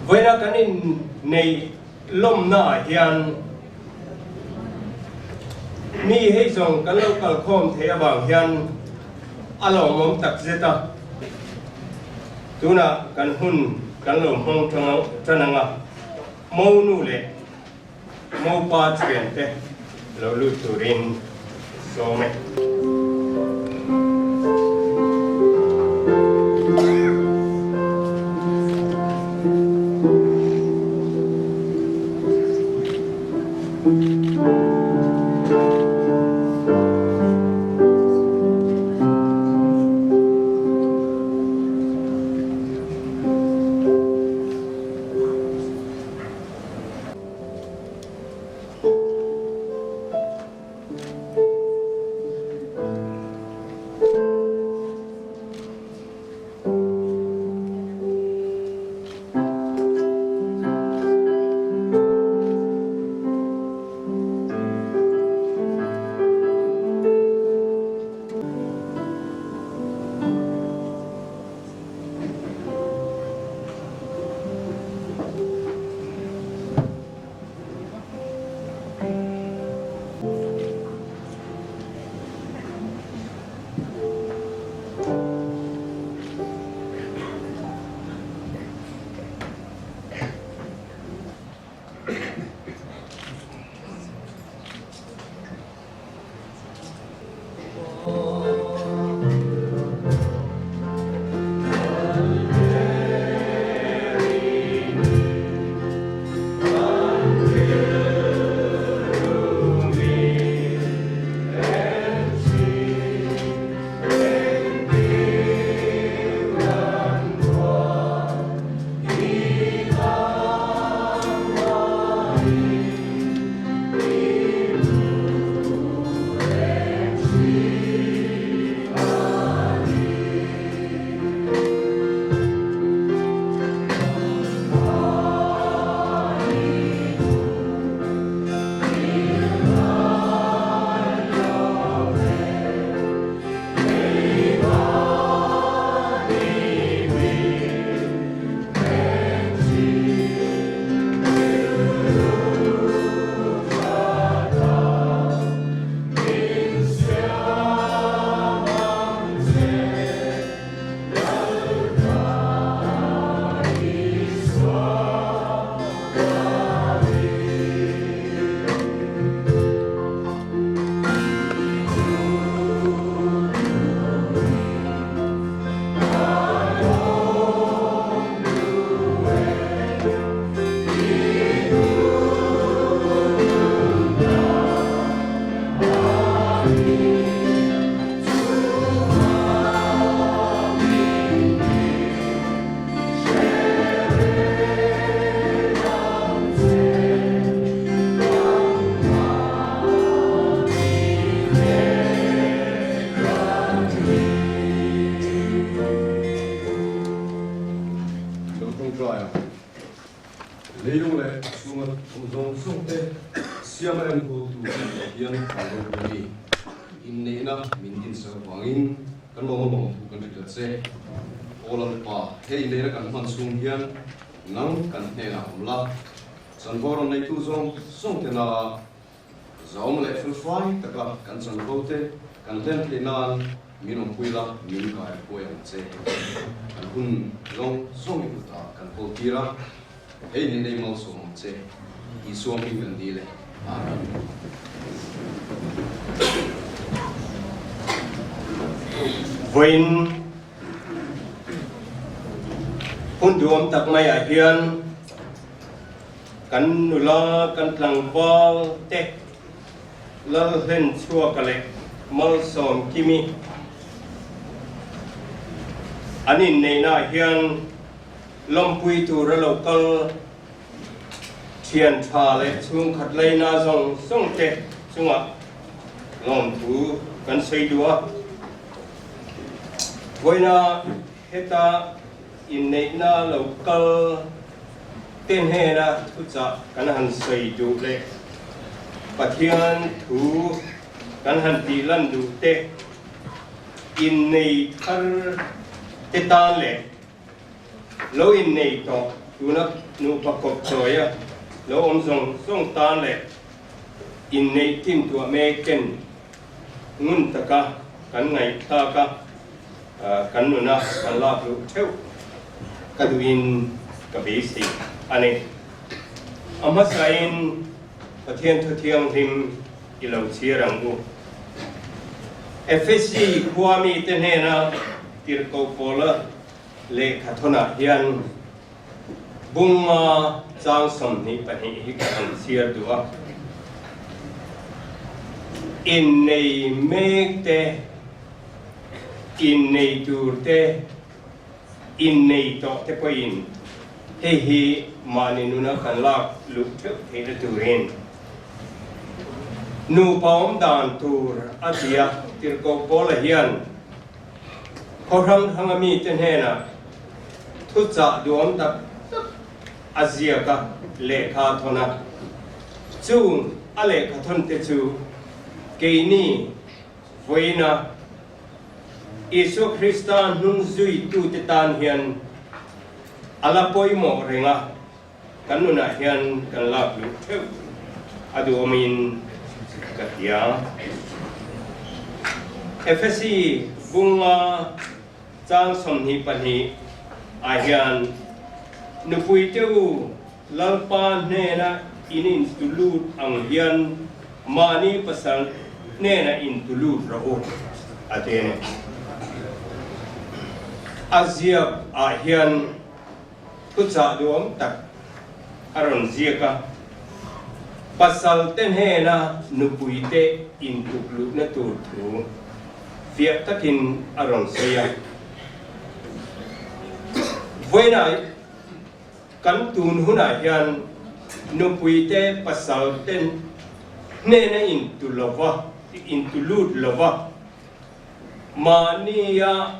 Vawiina kan inneih lawmnaah hian mi hei zawng kan lo kalkhawm theih avang hian a lawmawm takzet a. Tunah kan hun kan lo hmang tan ang a, Mo nu leh Mo pa thiante lo lut turin sawm e. chhunga awm zawng zawng te siama enkawltu kan Pathian kan ropui ni. Inneihna min dinsak avangin kan lawm a lawm thu kan hrilh a che. Aw Lalpa, he inneihna kan hman chhung hian nang kan hnenah awm la, chanvo rawn neitu zawng zawng tena Zawm leh felfai taka kan chanvo te kan hlen theih nan min awmpui la, min kai huai ang che. Kan hun zawng zawng i kutah kan kawl tir a, hei ni nei malsawm ang che. Isua hming kan dil e. Amen. Vawiin hun duhawm tak maiah hian Kan nula, kan tlangval te Lalhlenchhuaka leh Malsawmkimi an inneihnaah hian lawmpui tura lo kal thian tha leh chhungkhat laina zawng zawng te chungah lawmthu kan sawi duh a. Vawiina Heta inneihna lo kal te hnena thuchah kan han sawi duh leh Pathian thu kan han tih lan duh te, innei thar te tan leh lo innei tawh tuna nupa kawp chawia lo awm zawng zawng tan leh inneih tintuah mek ten ngun taka kan ngaihthlak a, kan nuna kan lak luh theuh ka duhin ka beisei a ni. A hmasain Pathian Thu Thianghlim i lo chhiar ang u. Efesi khua mite hnena tirhkoh Paula lehkha thawnah hian Bunga chang 22 hi ka han chhiar duh a. Innei mek te, innei tur te, innei tawh te pawhin hei hi mahni nuna kan lak luh theuh theihna turin nupa awm dan tur a ti a. Tirhkoh Paula hian khaw hrang hranga mite hnenah Thuchah duhawm tak tak a ziak a, lehkha a thawn a. Chung a lehkha thawn te chu keini vawiina Isua Krista hnung zuitute tan hian a la pawimawh reng a, kan nunah hian kan lak luh theuh a duhawmin ka hria. Efesi bunga Chang 22 ah hian nupui te u Lalpa hnena in intulut ang hian mahni pasal hnena intulut rawh u a ti a ni. A ziak ah hian thuchah duhawm tak a rawn ziak a, pasal te hnena nupui te intukluhna tur thu Fiah takin a rawn sawi a. Vawiinah kan tun hunah hian nupuite pasal te hnena intu lova, intu lut lova, mahnia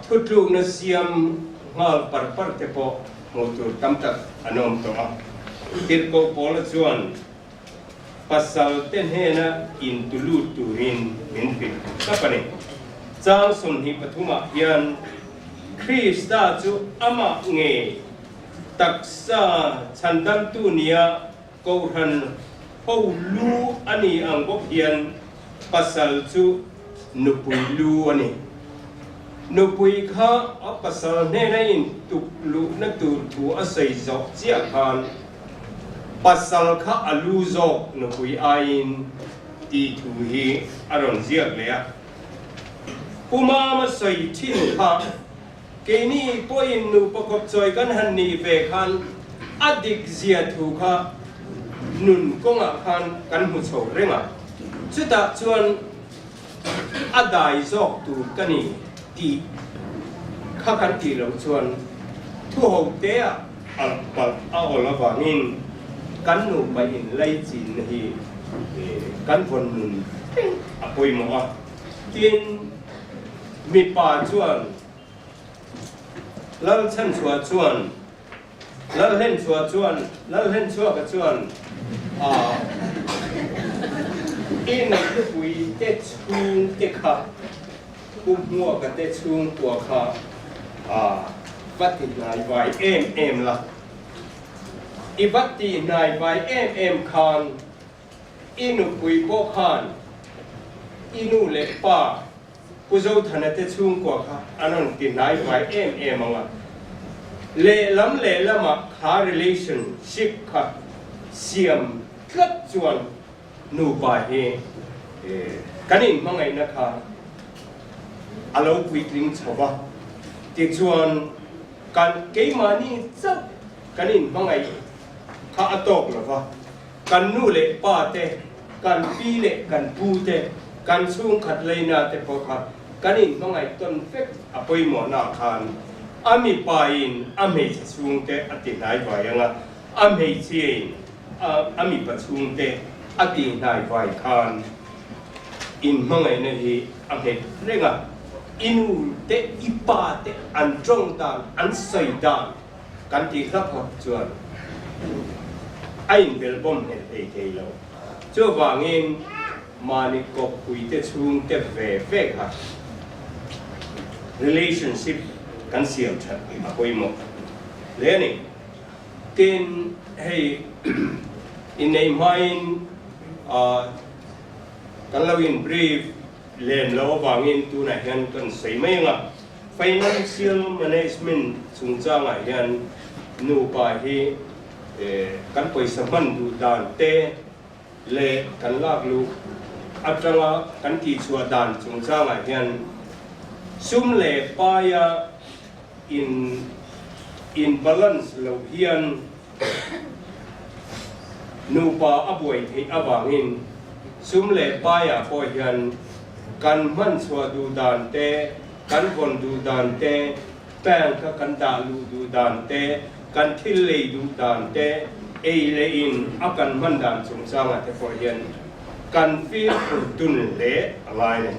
thutlukna siam nghal par par te pawh hmuh tur tam tak an awm tawh a. Tirhkoh Paula chuan Pasal te hnena intu lut turin min hrilh thlap a ni. Chang 23 ah hian Krista chu amah nge taksa chhandamtu nia Kohhran ho lu a ni ang bawk hian pasal chu nupui lu a ni. Nupui kha a pasal hnena intuk luhna tur thu a sawi zawh chiah khan Pasal kha a lu zawk nupui aiin tih thu hi a rawn ziak leh a. Pu Mama sawi thin kha keini pawhin nupa kawpchawi kan han nih ve khan a dik zia thu kha nun kawngah khan kan hmu chho reng a, chutah chuan a dai zawk tur ka ni tih kha kan tih loh chuan thu ho te ah Alh palh a awl avangin kan nupa inlaichinna hi kan vawn nun reng a pawimawh a. Tin, mipa chuan Lalchhanchhuah chuan. Lalhlenchhuah chuan Lalhlenchhuaka chuan a i nupui te chhungte kha Pu Hmuaka te chhungkua kha a va ti hnaivai em em la. I va ti hnaivai em em khan i nupui pawh khan i nu leh pa Pu Zothana te chhungkua kha an rawn ti hnaivai em em ang a. Lehlam lehlamah kha relationship kha siam tlat chuan nupa hi kan inhmangaihna kha a lo puitling chho va, tichuan kan keimahni chauh kan inhmangaih kha a tawk lo va, kan nu leh pa te, kan pi leh kan pu te, kan chhungkhat leina te pawh kha kan inhmangaih tawn vek a pawimawhna ah khan a mipain a hmeichhe chhungte a ti hnai vai ang a, a hmeichhiain a mipa chhungte a tih hnai vai khan inhmangaihna hi a nghet reng a, i nu te i pa te an tawng dan an sawi dan kan tih hlak hlak chuan a inbelbawm nghet hlei thei lo. Chuvangin mahni kawppui te chhungte ve ve kha relationship kan siam that a pawimawh hle a ni. Tin, hei inneih hmain kan lo in brief lem loh avangin tunah hian kan sawi mai ang a, financial management chungchangah hian nupa hi kan pawisa hman duh dan te leh kan lak luh atanga kan tihchhuah dan chungchangah hian sum leh paia In in balance loh hian nupa a buai theih avangin sum leh paiah pawh hian kan hman chhuah duh dan te, kan vawn duh dan te, bank a kan dah luh duh dan te, kan thil lei duh dan te, ei leh in a kan hman dan chungchangah te pawh hian kan fimkhur dun hle a ngai a ni.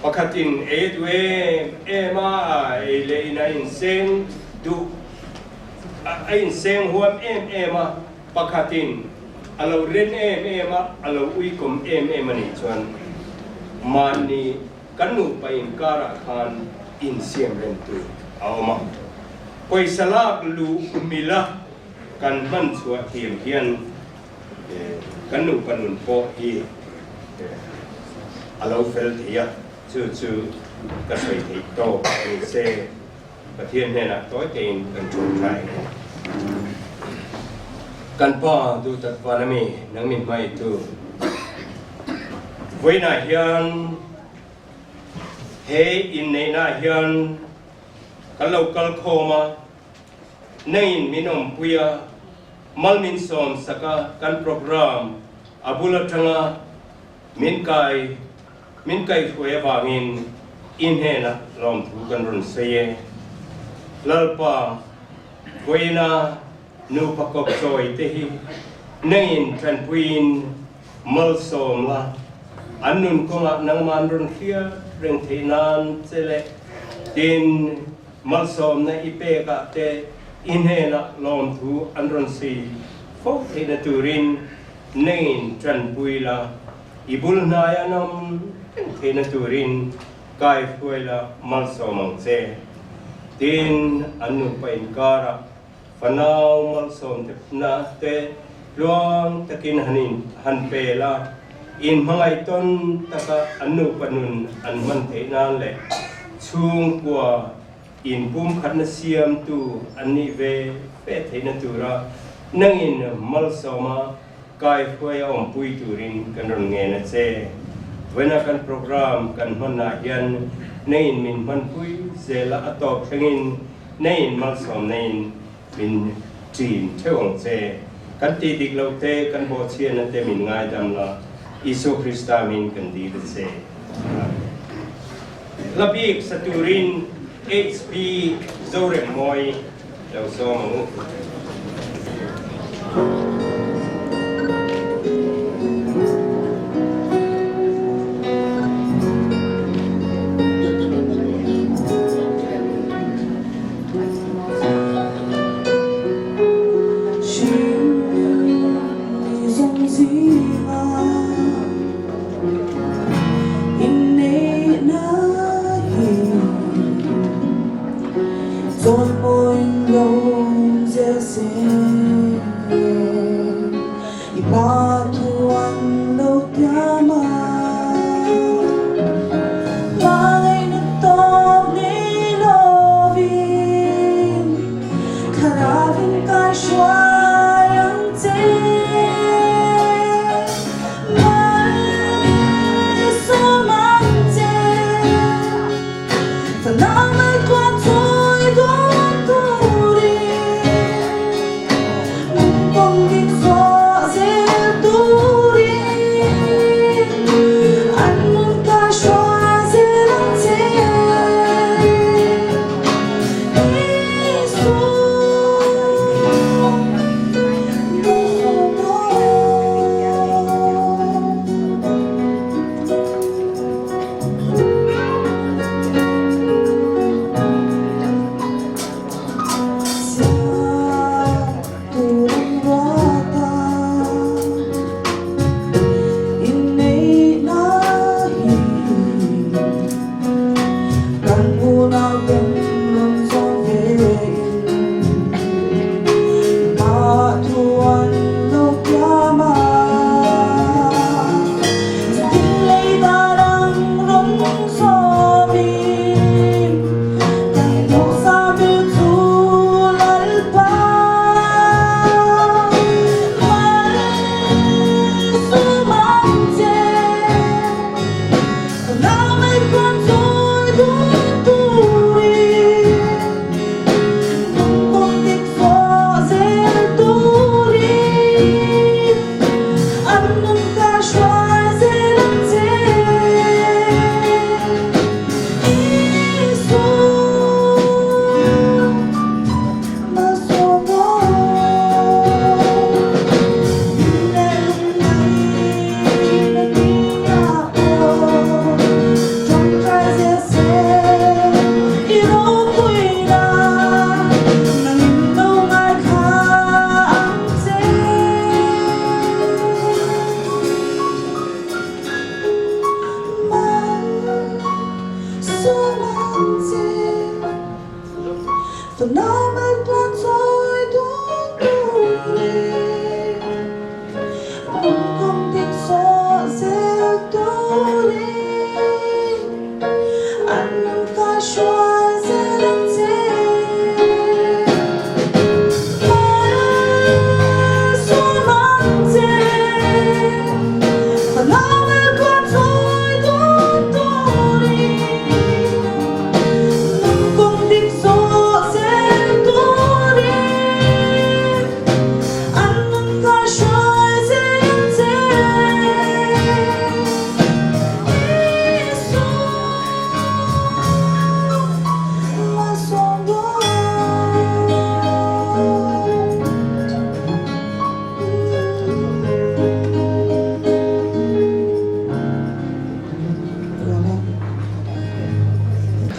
Pakhatin ei a duh em em a, ei leh in a inseng duh a inseng huam em em a, pakhatin a lo ren em em a, a lo uikawm em em a nih chuan mahni kan nupa inkarah khan insiam rem tur a awm a. Pawisa lak luh mila kan hman chhuah thiam hian Kan nupa nun pawh hi a lo fel thei a, chu chu ka sawi theih tawk ni se, Pathian hnenah tawi tein kan ṭawng ṭhai. Kan Pa duhtak van ami nang min hmaitu vawiinah hian he inneihnaah hian kan lo kal khawm a, Nangin min awmpui a, mal min sawm sak a, kan program a bul atanga min kai min kaihruai avangin i hnenah lawmthu kan rawn sawi e. Lalpa, vawiina nupa kawp chawi te hi nangin tanpuiin malsawm la, an nun kawngah nangman rawn hriat reng theih nan che leh tin, Malsawmna i pekah te i hnenah lawmthu an rawn sawi fo theihna turin nangin tanpui la, i bul hnai an awm reng theihna turin kaihruai la malsawm ang che. Tin, an nupa inkarah fanau malsawm te na te tluang takin han in han pe la, in hmangaih tawn taka an nupa nun an hman theih nan leh chhungkua in pumkhatna siamtu an nih ve ve theihna tura nangin malsawma kaihruai a awmpui turin kan rawn ngen a che. Vawiina kan program kan hmanah hian nangin min hmanpui zela a tawp thlengin nangin malsawm nangin Min ṭin ṭheuh ang che. Kan tih dik loh te, kan bawhchhiatna te min ngaidam la, Isua Krista min kan dil a che. Amen. Hla bik sa turin HB Zoremmawi lo sawm ang u.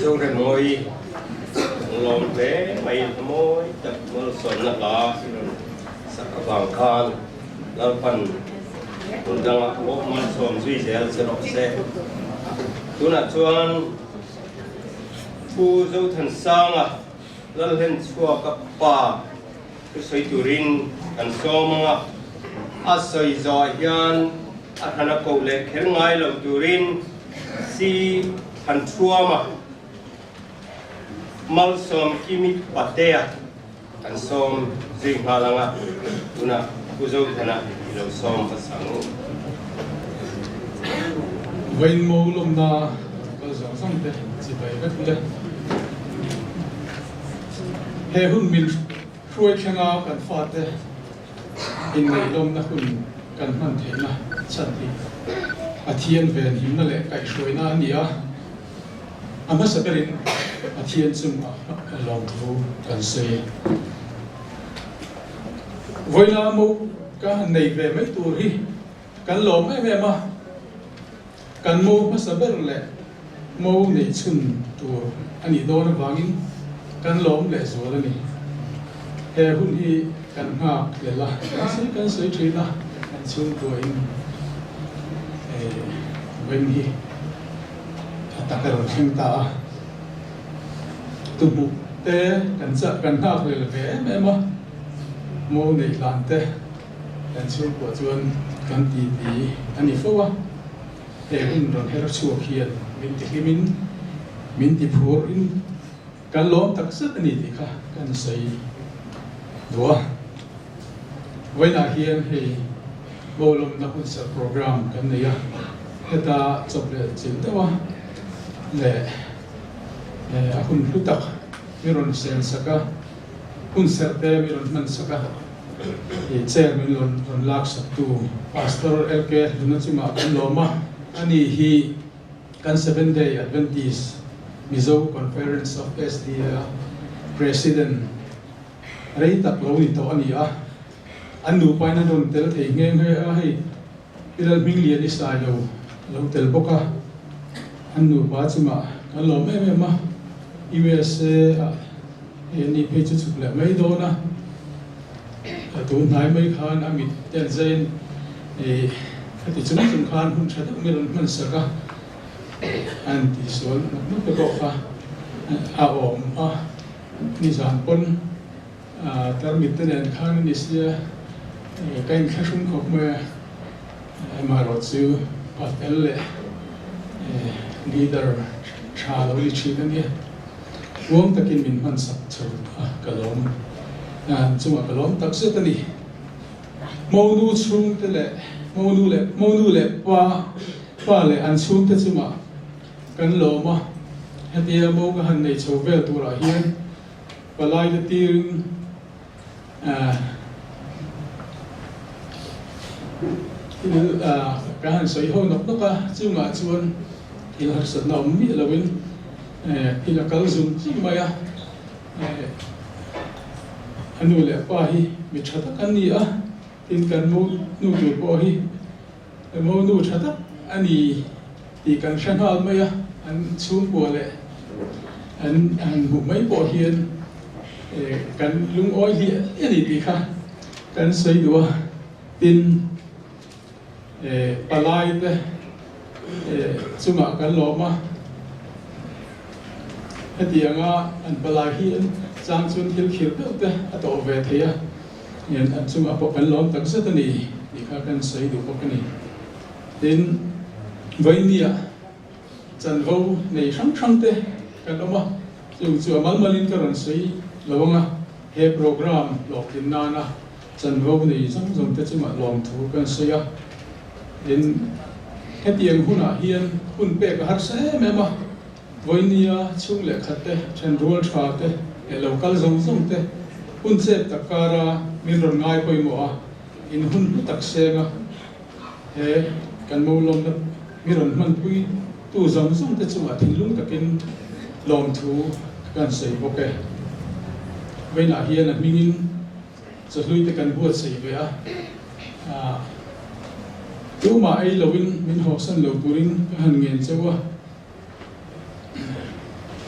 Zoremawi lawm hle mai mawi tak malsawmna hla i rawn sak avang khan Lalpan hmun dangah pawh malsawm zui zel che rawh se. Tunah chuan Pu Zothansanga Lalhlenchhuaka pa thusawi turin kan sawm ang a, a sawi zawhah hian a hran a koh leh kher ngai lo turin si han thuam a, Malsawm Kimi Patea kan sawm zui nghal ang a, tunah Pu Zothana i lo sawm hmasa ang u. Vainmo lawmna kal zawng zawng te chibai vek ule. He hun min hruai thlenga kan fate inneih lawmna hun kan hman theihna chhan hi Pathian venhimna leh kaihhruaina a ni a, a hmasa berin Pathian chungah lawmthu kan sawi. Vawiina mo ka han nei ve mai tur hi kan lawm em em a, kan mo hmasa ber leh mo neih chhun tur a nih dawn avangin kan lawm leh zual a ni. He hun hi kan nghak hlel a, kan sawi kan sawi thin a, kan chhungkuain vawiin hi a tak a rawn thleng ta a. Tuhmuh te kan chah kan nghak hlel ve em em a, mo neih hlan te kan chhungkua chuan kan ti ti a ni fo a, he hun rawn her chhuak hian min ti hlim in min ti phur in kan lawm tak zet a ni tih kha kan sawi duh a. Vawiinah hian hei mo lawmna hunserh programme kan nei a, heta chawp leh chilh deuh a leh a hun hlu tak mi rawn sel sak a, hun serh te mi rawn hman sak a, i chair min rawn rawn lak sak tu Pastor LK Hluna chungah kan lawm a, ani hi kan Seventh Day Adventist Mizo Conference of SDA a President rei tak lo ni tawh a ni a, an nupain an rawn tel thei nghe nghe a, hei Pi Lalhminglian i sai lo lo tel bawk a, an nupa chungah kan lawm em em a, USA ah hei an ni phei chu chhuk leh mai dawn a, a tun hnai mai khan a mit te an zai in khati chung chung khan hun tha deuh mai rawn hman sak a, an tihsual nawk nawk te pawh kha a awm a, nizan pawn. Tarmit te nen khan a ni sia, ka inthlahrung khawp mai a, amaherawh chu pastel leh leader tha lo ni thin a nia, tluang takin min hman sak chho a ka lawm chungah ka lawm tak zet a ni. Monu chhungte leh monu leh monu leh pa pa leh an chhungte chungah kan lawm a. Hetia mo ka han nei chho vel turah hian palai te tirin thil ka han sawi ho nawk nawk a, chungah chuan thil harsatna awm miah loin thil a kal zung zung mai a. A nu leh a pa hi mi tha tak an ni a, tin kan mo nu tur pawh hi mo nu tha tak a ni tih kan hre nghal mai a, an chhungkua leh an han hmuh mai pawh hian kan lungawi hliah a ni tih kha kan sawi duh a, tin palai te chungah kan lawm a, hetianga an palai hi an chang chuan thil khir deuh te a tawh ve thei a, an chungah pawh kan lawm tak zet a ni tih kha kan sawi duh bawk a ni. Tin, Vainia chanvo nei hrang hrang te kan awm a, chung chu a mal malin ka rawn sawi lo ang a, he program hlawhtlin nana chanvo nei zawng zawng te chungah lawmthu kan sawi a. Tin, hetiang hunah hian hun pek a harsa em em a, Vainia chhung leh khat te, thenrual tha te leh lo kal zawng zawng te hun chep tak kara min rawn ngai pawimawh a, in hun hlu tak seng a. He kan mo lawmna mi rawn hmanpui tu zawng zawng te chungah thinlung takin lawmthu ka kan sawi bawk e. Vawiinah hian a hmingin chawhlui te kan buatsaih ve a, tumah ei loin min hawksan lo turin ka han ngen cheu a,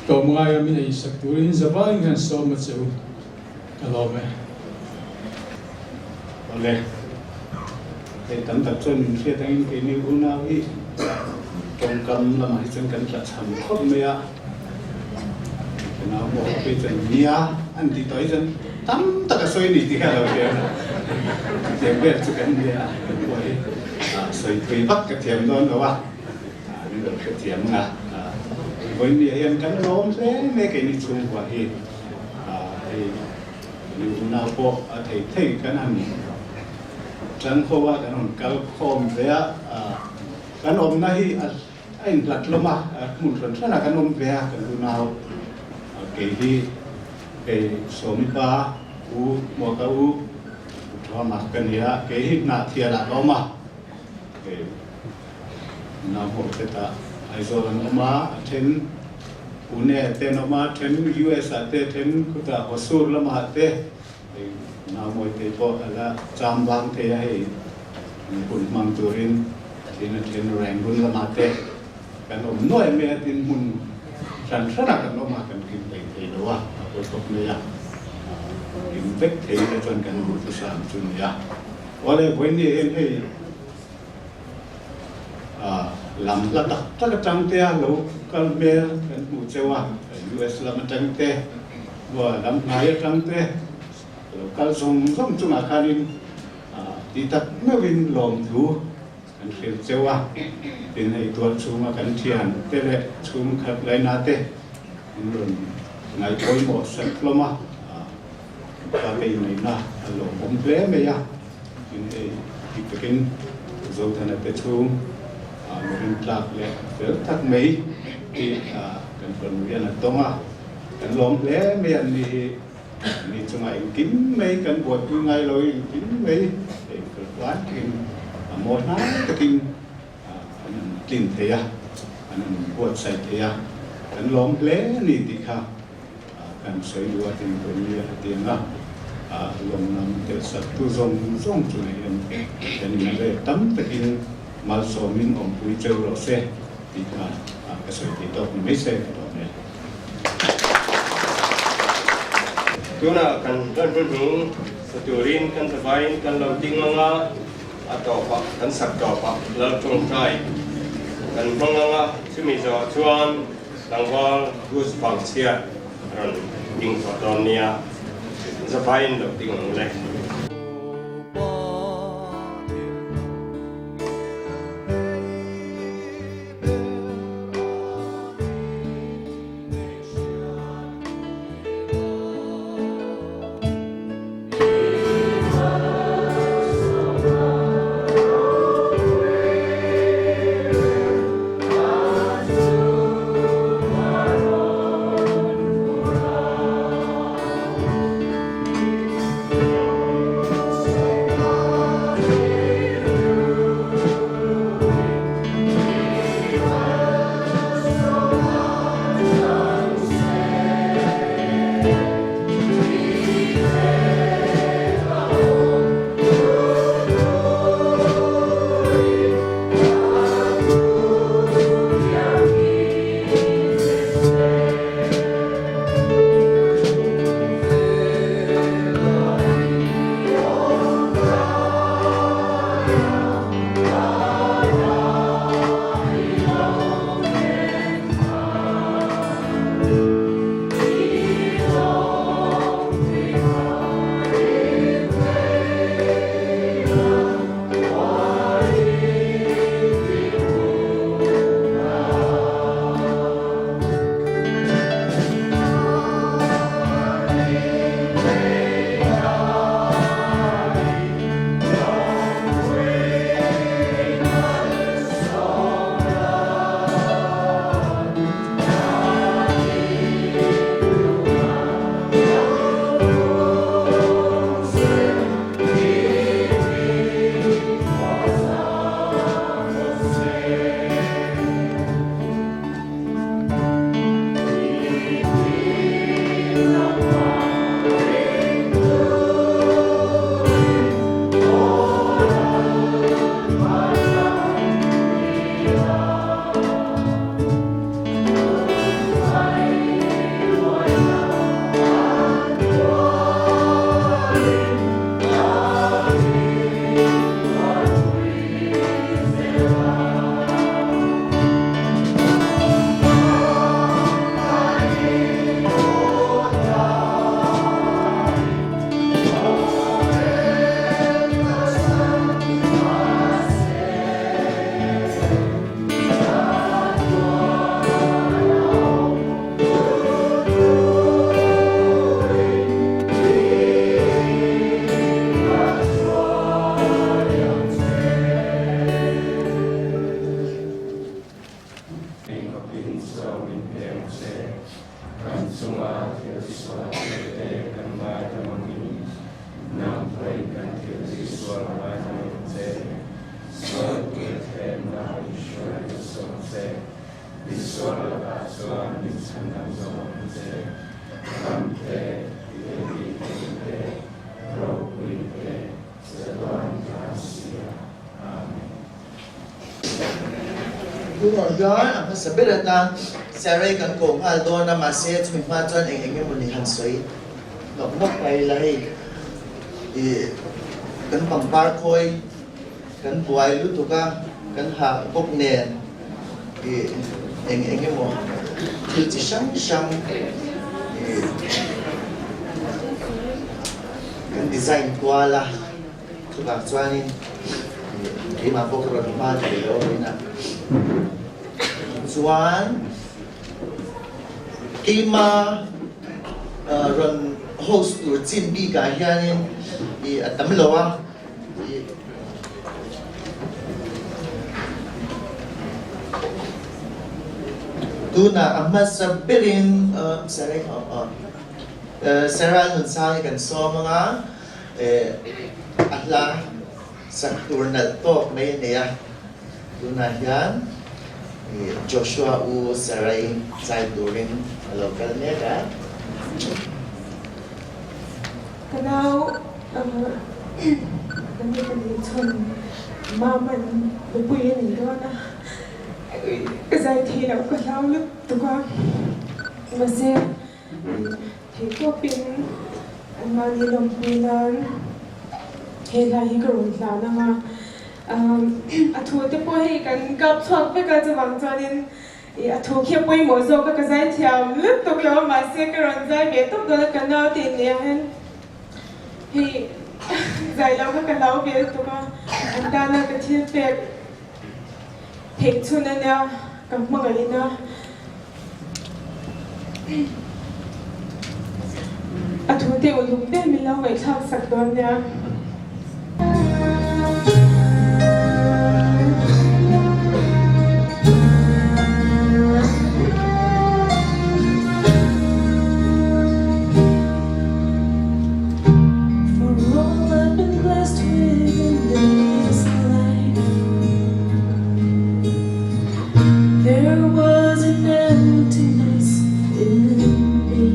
tlawmngaia min ei sak turin zavaiin ka han sawm a che u, ka lawm e. Awle, hei tam tak chuan min hriat angin keini unau hi tawngkam lamah hi chuan kan tlachham khawp mai a, ka nau pawh ka phei chuan nia an tih tawh hi chuan tam tak a sawi a ni tih kha a lo hria a, chutiang vel chu kan nia kan pawh hi sawi thui vak ka thiam dawn lo a. Min lo hrethiam ang a, vawinia hian kan lawm hle mai keini chhungkua hi hei mi unau pawh a thei thei kan han tang ho a, kan rawn kal khawm ve a, kan awmna hi a inhlat hlawm a, hmun hran hran ah kan awm ve a kan unau kei hi kei Sawmi pa u Hmuaka u Thuama ka ni a, kei hi Hnahthial ah ka awm a. Nau ho te tah Aizawl an awm a, a then Pune ah te an awm a, a then US ah te, a then khutah Hosur lamah te hei nau mawi te pawh a la cham vang thei a hei hun hmang turin tin a then Rangoon lamah te kan awm nuai mai a, tin hmun hran hranah kan awm a, kan kim hlei thei lo a, a pawi khawp mai a, kim vek thei ila chuan kan duhthusam chu ni a. Awle vawiin hian hei lam hla tak tak atang te a lo kal hmel kan hmuh cheu a, US lam atang te, lam hnai atang te lo kal zawng zawng chungah khanin ti tak meuhin lawmthu kan hrilh cheu a, tin hei tual chhunga kan thian te leh chhungkhat laina te in rawn ngaihpawimawh sak hlawm a. Ka tei ngaihna a lawmawm hle mai a, tin hei dik takin Zothana te chhung mihring tlak leh fel tak mai hi kan fanu hian a tawng a, kan lawm hle mai a ni hi ni chungah engkim mai kan buaipui ngai lo engkim mai hei fel fai takin a mawi hnai takin an han tlin thei a, an han buatsaih thei a, kan lawm hle a ni tih kha. Kan sawi duh a tin tur nia a ti ang a, lawmnam telh sak tu zawng zawng chu nei hian kan in ve tam takin malsawmin awmpui cheu rawh se tih kha ka sawi thei tawk ni mai se ka lawm e. Tunah kan hlan hnuhnung sa turin kan zavaiin kan lo ding ang a, a tawpah kan sak tawpah Lal tawngtai kan hmang ang a, chumi zawh chuan Tlangval Goose Vangchhia rawn ding tawh dawn nia, zavaiin lo ding ang le. chunga thil sual tute kan ngaidam angin, nang pawhin kan thil tihsual ngaidam ang che. Sualpui thlemna i hruai ta sawm che, Misual lakah chuan min chhandam zawk ang che. Ram te, thiltih theih te, ropui te, chatuan tan si a. Amen. Tunah hian a hmasa ber atan Sarai kan koh nghal dawn a, mahse chumi hma chuan eng eng emawni han sawi nawk nawk mai ila hei ih kan pangpar khawi kan buai lutuk a, kan hah bawk nen ih eng eng emaw thil chi hrang hrang ih kan design kual a. Chuvang chuanin keimah pawh ka rawn hma thei lo a rin a. Chuan keima rawn host tur chin bikah hianin i a tam lo a. Tunah a hmasa berin Sarah Nunsang hi kan sawm ang a. A hla sak tur nalh tawk mai a nei a, tunah hian Joshua u Sarai zai turin a lo kal mek a. Ka nau kan ni ka nih chhawn Maman nupui a nei dawn a, ka zai thei loh ka hlau lutuk a, mahse Theihtawpin anmahni lawmpui nan he hla hi ka rawn hlan ang a, a thu te pawh hei kan kap chhuak vek a, chuvang chuanin a thu khi a pawimawh zawk a, ka zai thiam lutuk lo a, mahse ka rawn zai ve tawp dawn a, ka nau te inneih ah hian hei zai loh kha ka hlau ve lutuk a, an tana ka thil pek theih chhun a nia ka hmangaih in a. A thu te uluk deuh min lo ngaihthlak sak dawn nia. For all I've been blessed with in this life There was an emptiness in me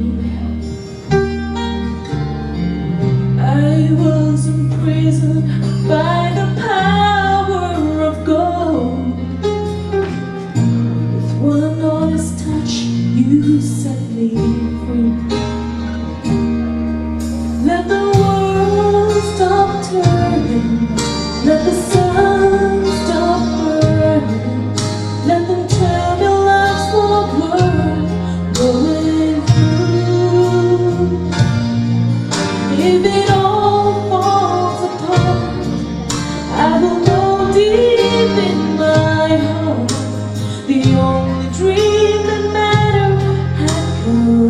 I was imprisoned by the power of gold With one honest touch you set me free Let the world stop turning Let the sun stop burning Let them tell me life's not worth going through If it all falls apart I will know deep in my heart The only dream that mattered had come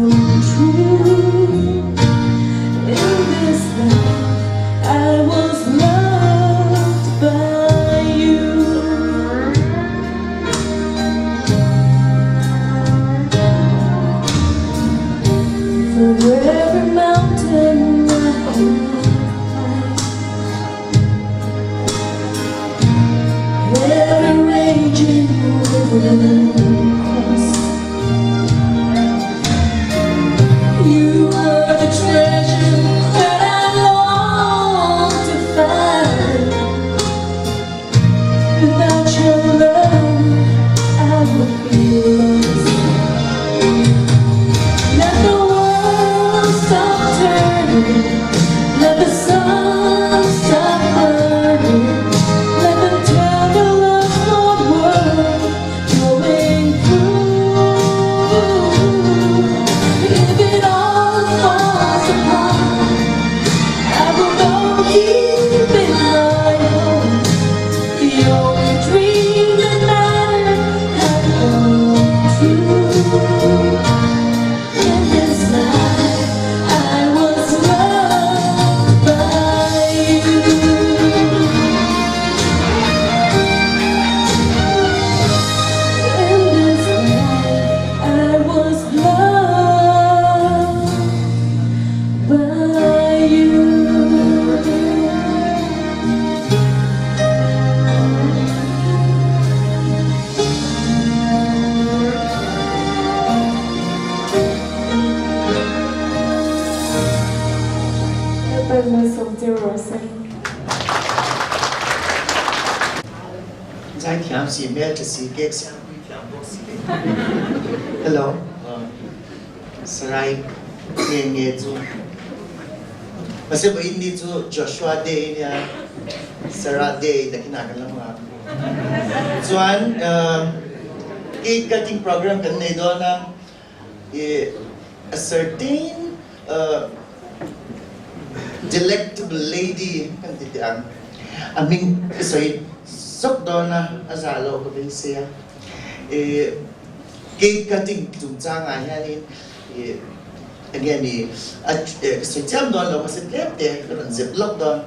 cheu rawh se. Zaithiam si, hmeltha si, cake siampui thiam bawk si. Hello, Sarai nge nge chu. Mahse vawiin ni chu Joshua Day nia, Sarah Day takin ah kan la hmu ang. Chuan cake cutting program kan nei dawn a, a certain delectable lady kan ti teh ang, a hming ka sawi zawk dawn a, a zah loh ka beisei a. Cake cutting chungchangah hianin enge ni a ka sawi chiam dawn lo mahse tlem te ka rawn zep lawk dawn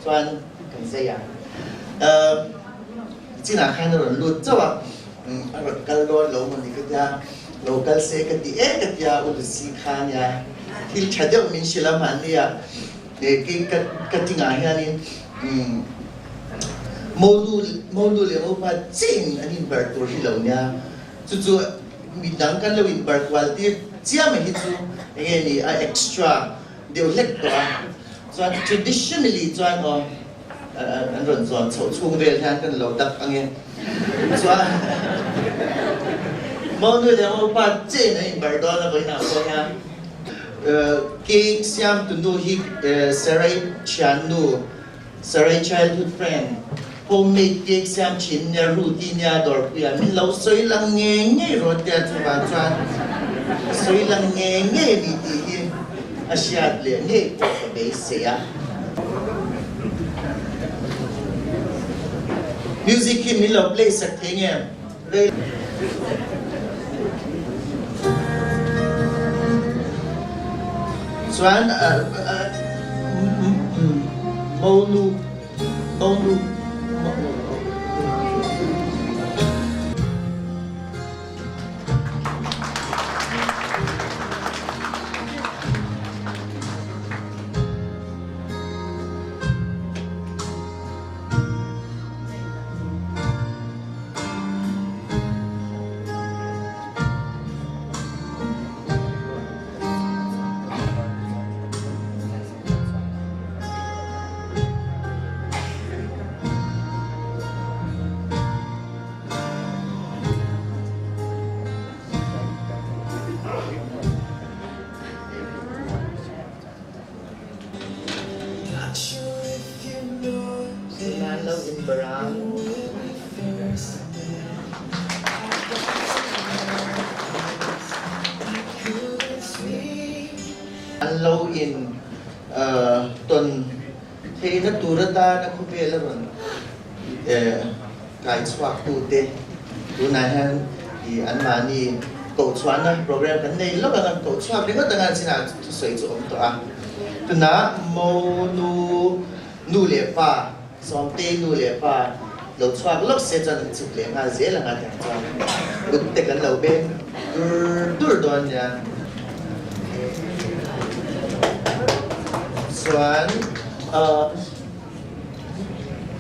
chuan kan zai ang. Chinah khan a rawn lut chauh a, a rawn kal dawn lo maw ni ka tia, lo kal se ka ti e ka tia u Lucy kha nia thil tha deuh min hrilh a mahni a kei ka ka tingah hianin Monu Monu leh Mopa chiahin an inbar tur hi lo nia, chu chu midang kan lo inbar kual tir chiam hi chu enge ni a extra deuh hlek tawh a, chuan traditionally chuan aw. An rawn zawn chhoh chhung vel hian kan lo dak ang e. Chuan Monu leh Mopa chen an inbar dawn a vawiinah pawh hian cake siamtu nu hi Sarai thiannu, Sarai childhood friend, homemade cake siam thin nia Ruth-i nia dawrpuiah min lo sawi lang ngei ngei rawh tia chuvang chuan sawi lang ngei ngei a ni tih hi a hriat leh ngei pawh ka beisei a. Music hi min lo play sak thei nge? Rei. Chuan Monu Monu Nan lo in barang. An lo in ton theihna tur atana khawvel a rawn kai chhuaktute tunah hian ih anmahni kohchhuahna program kan nei lawk ang a, kohchhuak ringawt anga chinah thusawi chu awm tawh a. Tunah Monu nu leh pa, Sawmtei nu leh pa lo chhuak lawk se chuan an chhuk leh nghal zel ang a tiang chuan kut te kan lo beng dur dur dawn nia. Chuan ahh.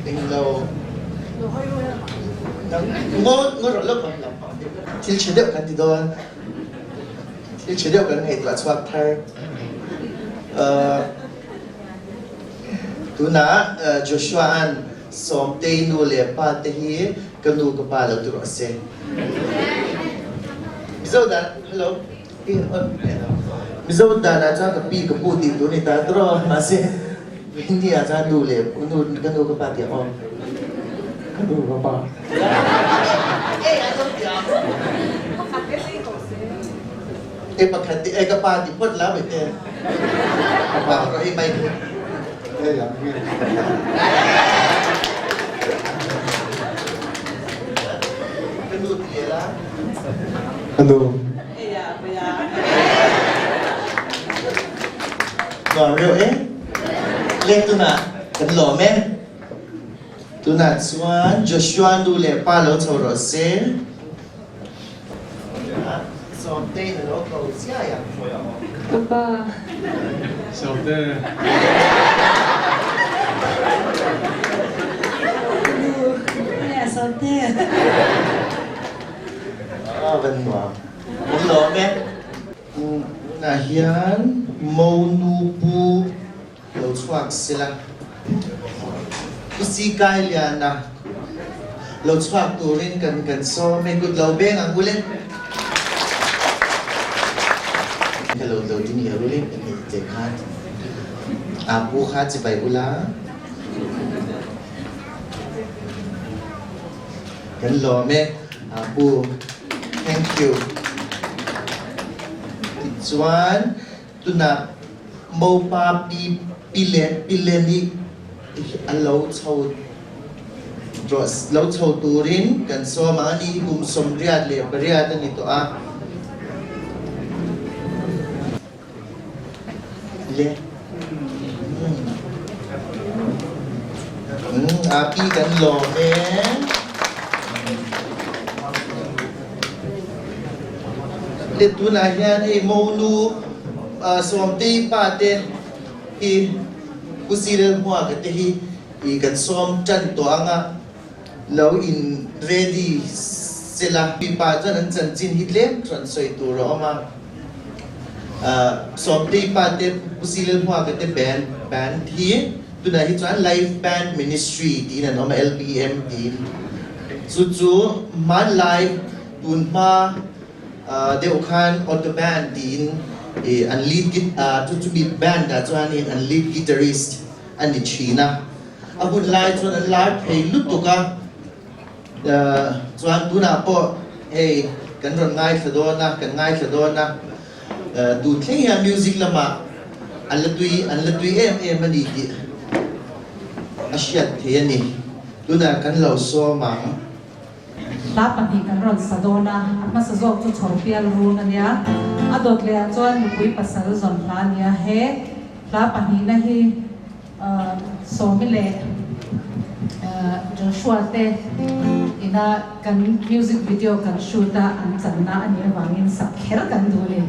Englo thil chhe deuh kan ti dawn thil chhe deuh kan ngaihtuah chhuak thar tunah Joshua an Sawmtei nu leh pa te hi ka nu ka pa lo ti rawh se Mizo dan hello Mizo dan ah chuan ka pi ka pu tih tur ni ta tawh mahse Hindi ah chuan nu leh nu ka nu ka pa tih ang aw. Ka nu ka pa. E pakhat ti e ka pa ti phawt la mai te. Ka pa ro hi mai. E yang nge. Ka nu ti le la. Ka nu. Nuam reuh e. Leh tunah kan lawm e. Tunah chuan Joshua nu leh pa lo chho rawh se. Sawmte in a lo ko chiai ang. Ka pa. Sawmte. Ka nu. Leh Sawmte. A van nuam. Kan lawm e. Tunah hian Monu pu lo lo chhuak sela. Pu Sikailiana lo chhuak turin kan kan sawm e, kut lo beng ang ule. Ka lo lo ding leh rulin ka hmeh che khan a pu kha chibai ula. Kan lawm e a pu. Thank you. Tichuan Tunah mopa pi pile pile nih a lo chho lo chho turin kan sawm a, ani hi kum 78 a ni tawh a. Le a pi kan lawm e. Le tunah hian hei monu Sawmtei pa te hi Pu Zirel Hmuaka te hi i kan sawm tan tawh anga lo in ready sela mipa chuan an chanchin hi tlem chuan sawi tur a awm a. Sawmtei pa te Pu Zirel Hmuaka te band band hi tunah hi chuan Life Band Ministry tiin an awm a LBM tiin chu chu hmanlai Tun hma deuh khan Auto Band tiin an lead chu chumi band ah chuanin an lead guitarist a ni thin a. A hun lai chuan an lar thei lutuk a, chuan tunah pawh hei kan rawn ngaithla dawn a, kan ngaithla dawn a, tun thleng hian music lamah an la tui an la tui em em a ni tih a hriat theih a ni. Tunah kan lo sawm ang. Hla pahnih kan rawn sa dawn a, a hmasa zawk chu Chhawrpial run a nia, a dawt leh ah chuan nupui pasal zawn hla a nia. He hla pahnihna hi Sawmi leh Joshua te ina kan music video kan shoot a an channa a nih avangin sak kher kan duh a ni.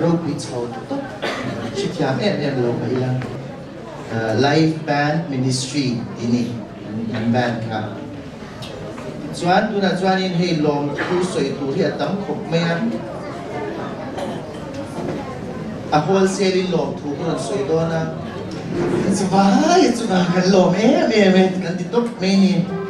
ropui chho tawp hrethiam em em lo mah ila Live Band Ministry tih ni an band kha. Tichuan tunah chuanin hei lawmthu sawi tur hi a tam khawp mai a, a wholesale in lawmthu ka rawn sawi dawn a, kan chu vai chungah kan lawm em em e kan ti tawp mai a ni.